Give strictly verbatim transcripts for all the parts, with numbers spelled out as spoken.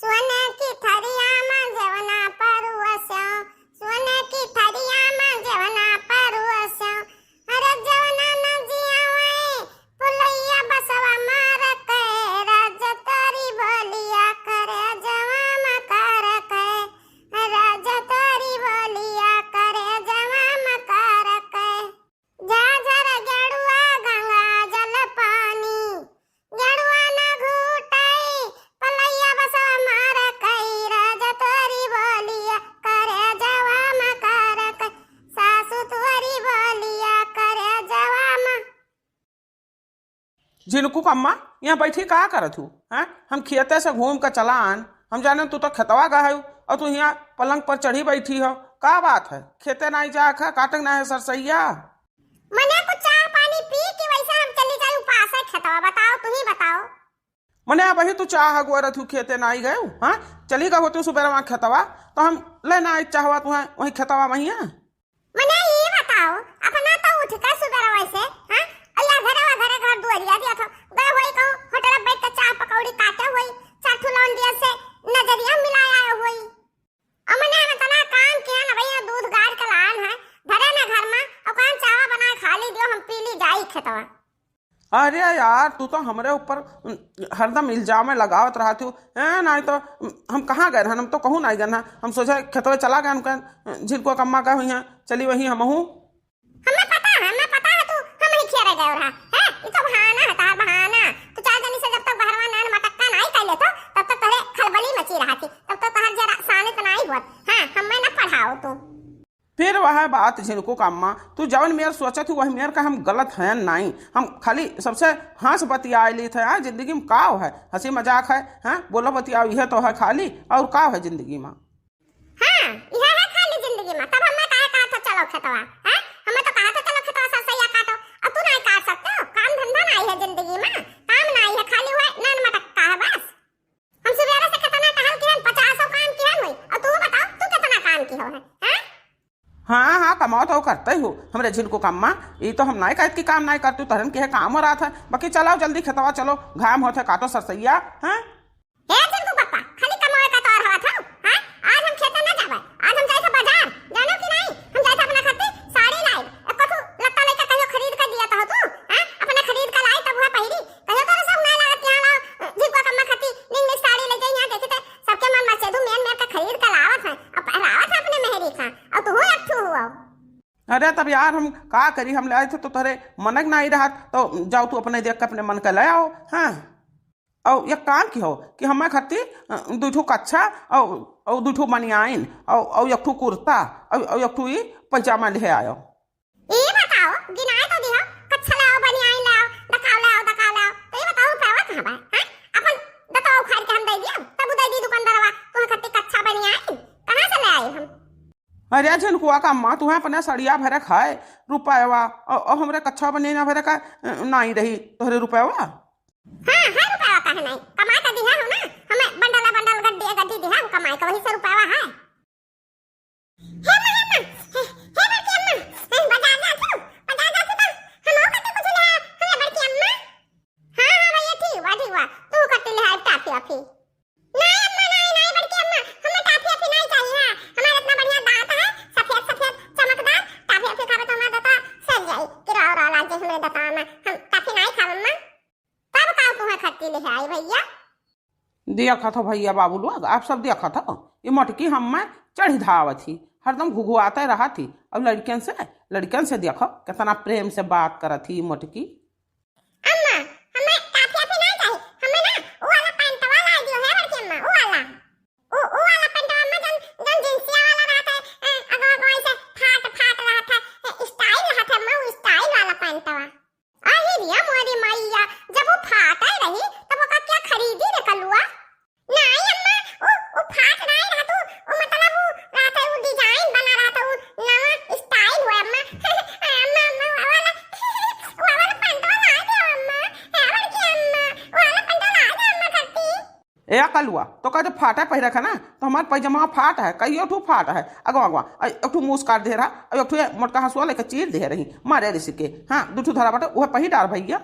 सोने की थरिया में जेवना परोस्यो, सोने की थरिया में जेवना परोस्यो। अरे जेवना न जियावे, पुलैया बसवा मार के, राजा तोरी बोलिया करे जवा मकार के, राजा तोरी बोलिया करे जवा मकार के। जा झर गेड़ुआ गंगा जल पानी, गेड़ुआ न घूटाई, पलैया बसवा मार कई, राजा तोरी बोलिया करे जवा मकार कई, सासू तोरी बोलिया करे जवा म। झिनकू कम्मा, यहाँ बैठी का करत हू? हैं? हम खेते से घूम के चला आन, हम जाने तू तो खेतवा गए हो और तू यहाँ पलंग पर चढ़ी बैठी हो। का बात है, खेते नाई जाए खा, काटे नाई है सरसैया? मने कुछ चाह पानी पी कि वैसे हम चली जाई उपास है खेतवा? बताओ, तू ही बताओ। मने अबही तू चाह अगोरत हू, खेते नाई गए, हाँ? चली गए होती सुबेरवा खेतवा, तो हम ले ना आई चाहवा तुहे वही खेतवा महिया। मने ई बताओ, अपना तो उठ के सुबेरवा से, हाँ? अल्लाह घरे वा घरे घर दुआरिया दिया था, गए होई कहूँ होटल बैठ के चाह पकौड़ी काटे होई, चार ठो लौंडिया से नजरिया मिलाया होई। अमने हम इतना काम किया ना भैया, दूध गार के लान है, धरे ना घर में, और कौन चावा बना खा ली दियो, हम पी ली जाई खेतवा। अरे यार, तू तो हमरे ऊपर, उम, हरदम इल्जाम लगावत रहत हो, हैं? नहीं तो, उम, हम कहाँ गए रहन? हम तो कहूँ नहीं गए ना, हम सोचे खेतवे चला गए, हम कहें, झिनको कम्मा का हुई हैं, चली वही हमहू। हमें पता है, हमें पता है तू हम ही खेरे गए रहा, हैं? ये तो बहाना है, तार बहाना। तू चार जनी से जब तक बहरवा नैन मटक्का नहीं कर लेतो, तब तक तोहरे खलबली मची रहा थी, तब तक तोहर जरा सानित नहीं हुआ। हाँ, हमें न पढ़ाओ तू। फिर वह बात झिनको कम्मा, तू जवन मेर सोचत हू, वह मेर का हम गलत हैं नहीं। हम खाली सबसे हंस बतियाए ली थे, हाँ, जिंदगी में का है, हंसी मजाक है, हाँ, बोलो बतियाओ, यह तो है खाली, और का है जिंदगी में? हाँ, यह है खाली जिंदगी में। तब हमें काहे कहा था चलो खेतवा, हैं? हमें तो कहा था चलो खेतवा सरसैया काटो, और तू नहीं काट सकते हो, काम धंधा नहीं है जिंदगी में, काम नहीं है, खाली हुआ नैन मटकता है बस। हम सुबेरे से कितना टहल किहन, पचासों काम किहन हुई, और तू बताओ तू कितना काम की हो है, हैं? हाँ, हाँ, कमाओ तो करते हो, हमरे झिनको कम्मा, ई तो हम नाई कहत कि काम नाई करतू, तहरन के है काम हो रहा था, बाकी चलाओ जल्दी खेतवा चलो, घाम होत है, काटो सरसैया, हैं? हे झिनको पप्पा, खाली कमाओ का तोर हवा था, हैं? आज हम खेते ना जावे, आज हम जाए थे बाजार, जानो कि नहीं? हम जाए थे अपना खातिर साड़ी लाई, एको ठो लत्ता लइका कहियो खरीद कर दिया था तू, हैं? अपने खरीद कर लाई तब वह पहिरी, कहियो तोरे सब ना लागत कि हाँ लाओ, झिनको कम्मा खातिर निक निक साड़ी लेके यहाँ देखे थे, सबके मन मचे धू मेन मेन का खरीद कर लावत है, अब पहरावत है अपने मेहरी का, और तू एक ठो हुआ। अरे तब यार हम का करी, हम ले आए थे तो तोहरे मनक ना आई रहत, तो जाओ तू अपने देख के अपने मन का ले आओ। हाँ, और एक काम की हो कि हमें खातिर, अ, दू ठो कच्छा और, और दू ठो बनियाइन और, और एक ठो कुर्ता और, और एक ठो ई पैजामा ले आओ। ई बताओ, गिनाए तो दिहो, कच्छा ले आओ, बनियाइन ले आओ, दकाव ले आओ, दकाव ले आओ, तो ई बताओ रुपया कहाँ बा? हैं? अपन दतवा उखाड़ के हम दे दिया, तब उ दे दी दुकानदारवा, तुम्हें खातिर कच्छा बनियाइन कहाँ से ले आई हम? अरे झिनकुआ कम्मा, तुहें अपने सड़िया भरे खाए रुपयवा, और, और हमरे कच्छा बनियाइन भरे का, अ, नाई रही तोहरे रुपयवा। हाँ, है रुपयवा काहे नाई? कमा के दिहा हो ना, हमें बंडला बंडल गड्डी गड्डी दिहा, हम कमाई के वही से रुपयवा है। हे अम्मा, हे अम्मा, हे, हे बड़की अम्मा, हम बाजार जात हूँ, बाजार जात हूँ तो हम और कते कुछ ले आए, हमें बड़की अम्मा। हाँ, हाँ भैया, ठीक बा, ठीक बा, तू कते ले आए टाफी वाफी? नाई अम्मा, नाई, नाई बड़की अम्मा, हमें टाफी वाफी नाई चाहिए, हाँ, हमारे इतना बढ़िया दांत है, सफेद सफेद चमकदार, टाफी वाफी खावे तो हमारा दांत सड़ जाई, किरा उरा लाग जाई हमारे दांत में, हम टाफी नाई खाब अम्मा। तब का तुम्हें खट्टी ले आई भैया? देखत हो भैया बाबू लोग, आप सब देखत हो, ये मोटकी हम में चढ़ी धावत ही, हरदम घुघुआते रहत ही। अब लड़कियन से, लड़कियन से देखो कितना प्रेम से बात करत ही ये मोटकी। अम्मा, हमें टाफी वाफी ना चाहिए, हमें ना वो वाला पैंटवा ला दियो है बड़की अम्मा, वो वाला, वो, वो वाला पैंटवा अम्मा, जौन, जौन जींसिया वाला रहता है, अ, अगवा अगवा ऐसे फाट फाट रहता है, अ, स्टाइल रहता है अम्मा, वो स्टाइल वाला पैंटवा। अरे रे मोरी मैया, जब वो फाटे रही, तब ओका क्या खरीदी रे कलुआ? नाई अम्मा, वो, वो फाट नाई रहत, वो, वो मतलब वो रहत है, वो डिजाइन बना रहत है, वो नवा स्टाइल हुआ अम्मा। अम्मा, अम्मा, वो वाला, वो वाला पैंटवा ला दे अम्मा। ए बड़की अम्मा, वो वाला पैंटवा ला दे अम्मा खट्टी। ए कलुआ, तो का जब फाटा पहिरक है ना, तो हमार पैजामा फाट है, कहियो ठू फाट है, अगवा, अगवा, अ, एक ठू मूस काट दे रहा, अ, एक ठू ये मोटका हंसुआ लेके चीर दे रही, मारे रिसी के। हाँ, दू ठू धरा बाटे, उहे पही डार भैया।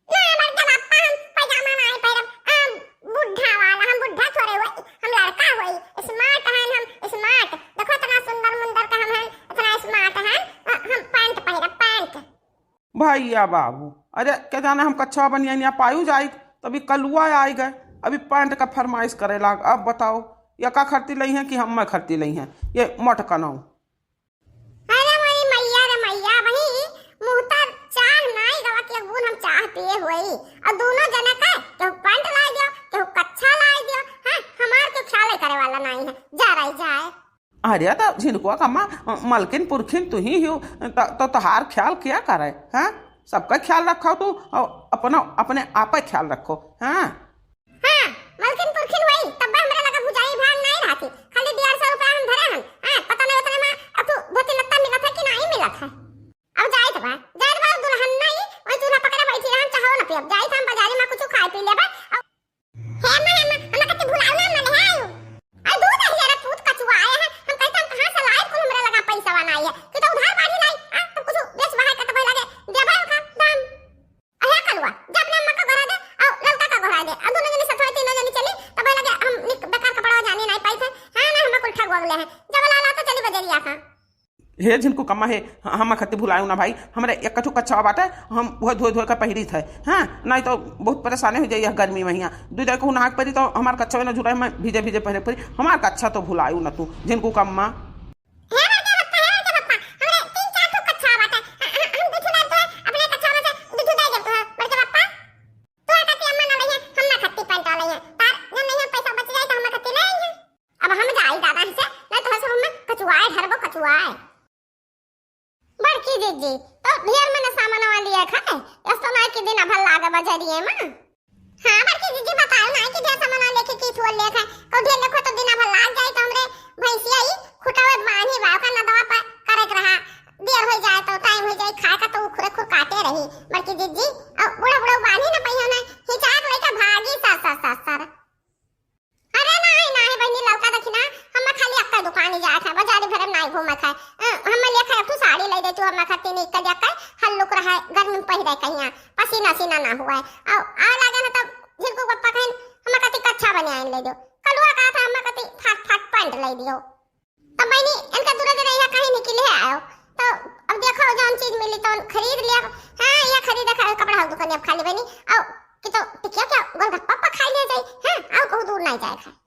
ना, बड़का बापा, हम पैजामा नाई पहिरब, हम बुढ़ा वाला, हम बुढ़ा थोड़े हुए, भैया बाबू, अरे, क्या जाने हम कच्छा बनियान यहाँ पायू जाइत, तभी कलुआ आइ गए, अभी पैंट का फरमाइश करे लाग। अब बताओ, ये का खरती लइहैं कि हम्मै खरती लइहैं, ये मोटकनऊ। अरे मोरी मैया रे मैया, वही मुँह तर चाह नाई गवा के बून हम चाह पिए होई। और दोनों जने का केहू पैंट लाई दियो, केहू कच्छा लाई दियो। हाँ, हमार के ख्याल करे वाला नाई है, जा रही जाए। अरे तो झिनकुआ कम्मा, मलकिन पुरखिन तुही हियो, त-, तो तोहार ख्याल क्या करे, हाँ? सबका ख्याल रखो तू, और अपना, अपने आपे ख्याल रखो, हाँ? हाँ, मलकिन पुरखिन होई, तब हमरा लगा भुजाई भाग नाई रहती। खाली डेढ़ सौ रुपया हम धरे हन। हाँ, पता नहीं उतने में अब तू धोती लत्ता मिलत है कि नाई मिलत है। अब जाइत बा, जाइत बा दुल्हन नाई, वही चूल्हा पकड़े बैठी रहन, चाहो न पियब। जाइत हम बाजारी में कुछ खाए पी लेबे। अब हे अम्मा, हे अम्मा, हमरा कति भुलाऊ ना, मने है आयु। आई दूध है यार, पूत कचुआ आया है। हम कहते हम कहाँ से लाए, कुल हमरे लगा पैसा वाला आई है। कि तो उधार बाड़ी लाई, आ, तो कुछ बेच बहाए के तो पहले दे, दे भाई ओका दाम। अहे कलुआ, जा अपने अम्मा का गोहरा दे, और ललका का गोहरा दे, और दोनों जनी सथवा तीनों जनी चली, तब लगे हम निक बेकार कपड़ा जाने नहीं पाई थे। हाँ ना, हम कुल ठग वगले हैं। जब लाला तो चली बजरिया का। हे झिनकू कम्मा हे, ह-, हम खत्ती भुलायू ना भाई, हमरे एक कठू कच्छा बाटे, हम वह धोए धोए का पहिरी थे। हाँ, नहीं तो बहुत परेशानी हो जाई यह गर्मी में हियाँ। दू जाए को नहाक परी तो हमार कच्छा ना झुराए, मैं भीजे भीजे पहिरे परी। हमार कच्छा तो भुलायू ना तू, झिनकू कम्मा। हे बड़के पप्पा, हे बड़के पप्पा, हमरे तीन चार ठो कच्छा बाटे। ह-, ह-, हम दुठू दाई तो अपने कच्छा में से दुठू दाई देब, ह, बड़के पप्पा। तोहर खातिर अम्मा ना लइहे, हम ना खत्ती पैंट लइहे। तार जब नहीं पैसा बच जाए तो हम खत्ती ले आइहे। अब हम जाई दादा ही से, नहीं तो सब हम कचुआए ढरबो कचुआए। बड़की जिज्जी, तो ढेर मने सामान वाली है खाए, यस तो नाई कि दिन भर लागे बजरिए में। हाँ, बड़की जिज्जी बताओ ना कि ढेर सामान लेके की थोड़ लेके, को ढेर लेखो तो दिन भर लाग जाए तो हमरे भैंसिया ही खुटावे बांधी बा, ओका नदवा पर करे के रहा, देर हो जाए तो टाइम हो जाए, खाए का तो उखरे खुरकाते रही। बड़की जिज्जी, अब बूढ़ा बूढ़ा बांधी ना पहियो ना, हिचाक लेके भागी सर सर सर सर। अरे नाही, नाही बहिनी, ललका देखी ना, हमें खाली अक्का दुकान ही जात है, बाजारी भरे में नाही घूमत है। अ, हमें लेखा एक ठो साड़ी ले दे तू, हमें खातिर निकल जाकर हल्लुक रहे, गर्मी में पहिरे कहिया, पसीना सीना ना हुआ है। और आवे लागे ना तब झिनकू पप्पा कहिन, हमें खातिर कच्छा बनियान ले दो। कलुआ कहा था, हमें खातिर फाट फाट पैंट ले दियो। तब बहिनी, इनका दूरा दूरा यहाँ कहीं निकले आयो, तो अब देखो जौन चीज मिली तौन खरीद लिया। हाँ, यह खरीद खा-, कपड़ा हो दुकान अब खाली बहिनी। आओ कि तो टिकिया क्या गोलगप्पा पा खाई ले जाई। हाँ, आओ कहूँ दूर नहीं जाए खाए।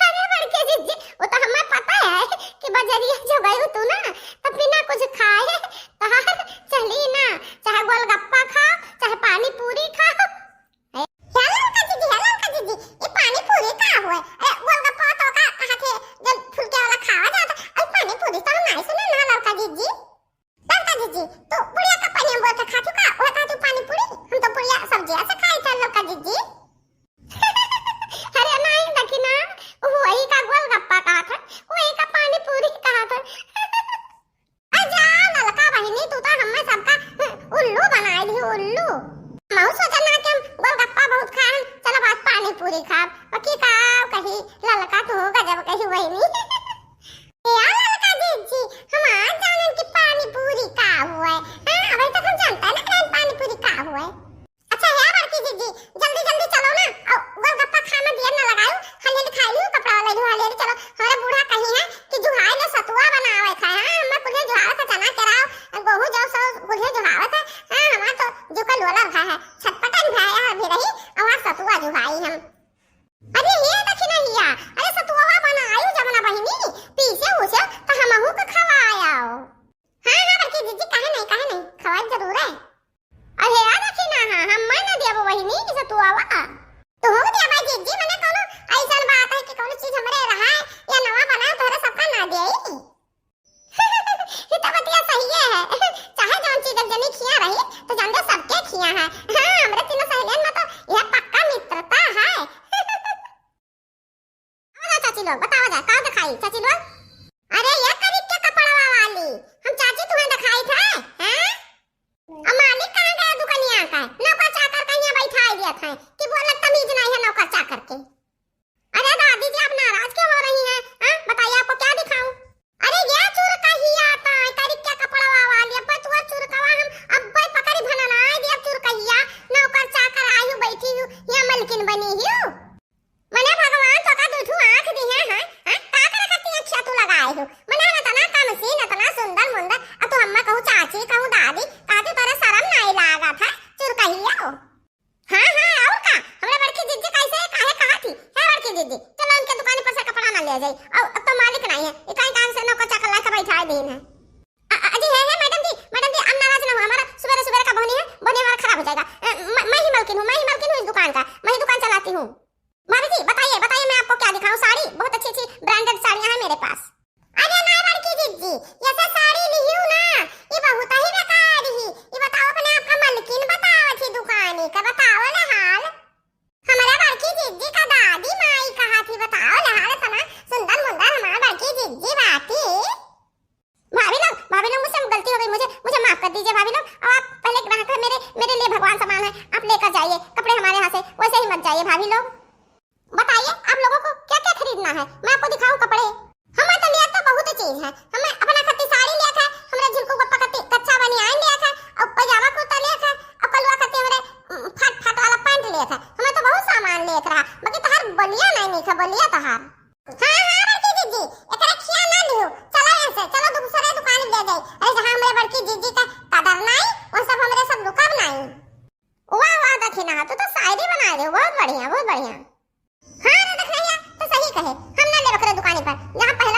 अरे बड़के जिज्जी, वो तो हमें पता है कि बजरिया जो गई तू ना, तो बिना कुछ खाए तहार चली ना, चाहे गोलगप्पा खाओ, चाहे पानी पूरी खाओ। ए, हे ललका दीदी, हे ललका दीदी, ई पानी पूरी का हुए? अरे गोलगप्पा तो का कहा थे, जब फुलके वाला खावा जाता, अरे पानी पूरी तो हम नहीं सुने ना ललका दीदी। ललका दीदी, तू पुड़िया का पानी हम बोलते खाती का? वो खाती पानी पूरी? हम तो पुड़िया सब्जिया से खाई थे ललका दीदी। अरे नहीं देखी ना, वही का गोलगप्पा कहा था, वही का पानी पूरी कहा था। आ जा ललका बहिनी, तू तो हमें सबका उल्लू बनाए दी, उल्लू। महू सोचल ना कि हम गोलगप्पा बहुत खाए, चलो आज पानी पूरी खाब। बाकी का कही ललका, तू गजब कही बहिनी। ए आ ललका जीजी, हम आज जानन कि पानी पूरी का हुआ है। हाँ, अभी तक हम जानता ना कि पानी पूरी का हुआ है। अच्छा हे बड़की दीदी, जल्दी जल्दी चलो ना, और गोलगप्पा खाए में देर ना लगाओ, हल्दी हल्दी खाई लियो, कपड़ा ले लियो, हल्दी हल्दी चलो। हमारा बूढ़ा कही है कि जुहाई ने सतुआ बनावे खाए, हाँ, हमें कुल्हे जुहावे का चना केराव, गोहूँ जौ सौ कुल्हे जुहावे था, हाँ, हमारा तो जुकल वाला रहा है, छटपटन भाया भी रही, और सतुआ जुहाई हम। अरे ये देखी ना हिया, अरे सतुआ बनायू जमुना बहिनी, पीसे उसे तो हमहू के खवायाओ। हाँ, हाँ, बड़की जीजी, काहे नहीं, काहे नहीं, खवाई जरूर है। अरे यार, देखी ना, हाँ, हम मैं ना देबो बहिनी, कि सतुआवा। तू हो देबा जीजी, मने कोनो ऐसन बात है कि कोनो चीज हमरे रहा है, या नवा बना, तोहरे सबका ना देई। ये तो बतिया सही है, चाहे जौन चीज अब जनी खिया रही, तो जान दे सबके खिया है। हाँ, हमरे तीनों सहेलियन में तो यह पक्का मित्रता है। बतावा जा चाची लोग, बतावा जा, का दिखाई चाची लोग? अरे ये करीब के कपड़वा वाली, हम चाची तुम्हें दिखाई थे, हैं? अब मालिक कहाँ गया दुकनिया का? नौकर चाकर कहीं बैठाई दिया था कि बोला तमीज नहीं है नौकर चाकर के। अरे दादी जी, आप नाराज क्यों हो रही हैं? हाँ, बताइए आपको क्या दिखाऊं? अरे ये चुरकहिया ता, करीब के कपड़वा वाली, अब तू चुरकवा हम अब पकड़ी भनना है, ये चुरकहिया नौकर चाकर आयु बैठी हूँ, या मलकिन बनी हूँ। मने भगवान तो का दुठू आँख दी है, हैं? हैं? का करे खातिर अखिया तू लगाए हो? मने हम इतना कम सीन, इतना सुंदर मुंदर, आ तू हम्मा कहू चाची, कहू दादी, दीदी, चलो इनके दुकान पर से कपड़ा ना ले जाई। और अब तो मालिक नहीं है, इकाई काम से नौकर चाकर ला के बैठा दीन है। अ-, अ-, जी, है, है, मैडम जी, मैडम जी, आप नाराज ना हो, हमारा सुबेरे सुबेरे का बोहनी है, बोहनी हमारा खराब हो जाएगा। अ, म-, मैं ही मलकिन हूँ, मैं ही मलकिन हूँ इस दुकान का, मैं ही दुकान चलाती हूँ। भाभी जी, बताइए, बताइए, मैं आपको क्या दिखाऊँ? साड़ी, बहुत अच्छी अच्छी ब्रांडेड साड़ियाँ हैं मेरे पास। अरे ना बड़की जिज्जी, ये से साड़ी लिहियो ना, ये बहुत ही बेकार ही। ये बताओ, अपने आप का मलकिन बतावत ही दुकानी का, बताओ ले हाल। हमारे बड़की जिज्जी का दादी माई कहा थी, बताओ ले हाल, इतना सुंदर मुंदर हमारे बड़की जिज्जी बाटी। भाभी लोग, भाभी लोग, मुझसे गलती हो गई, मुझे, मुझे माफ कर दीजिए भाभी लोग। अब आप पहले ग्राहक है, मेरे, मेरे लिए भगवान समान है, आप लेकर जाइए कपड़े हमारे यहाँ से, वैसे ही मत जाइए भाभी लोग। बताइए, आप लोगों को क्या क्या खरीदना है, मैं आपको दिखाऊं कपड़े। हमें तो लिया तो बहुत चीज है, हमें अपना खातिर साड़ी लिया था, हमरे झिलकू पप्पा खातिर कच्छा बनियान लिया था, और पजामा कुर्ता लिया था, और कलुआ खातिर हमरे, उम, फट फट वाला पैंट लिया था। हमें तो बहुत सामान लिया था, बाकी तोहार बोलिया नहीं, नहीं था बोलिया तोहार। हाँ, हाँ, बड़की जिज्जी, एकरा खिया ना लियो। चलो यहाँ से, चलो दूसरे दुकान ले जाई। अरे, जहाँ हमरे बड़की जिज्जी का कदर नाई, वहाँ सब हमरे सब रुकब नाई। वाह, वाह, दखिना, तू तो शायरी बना दे, बहुत बढ़िया, बहुत बढ़िया। हाँ रे दखिना, तो सही कहे, हम ना लेब ओकरे दुकानी पर, जहाँ पहले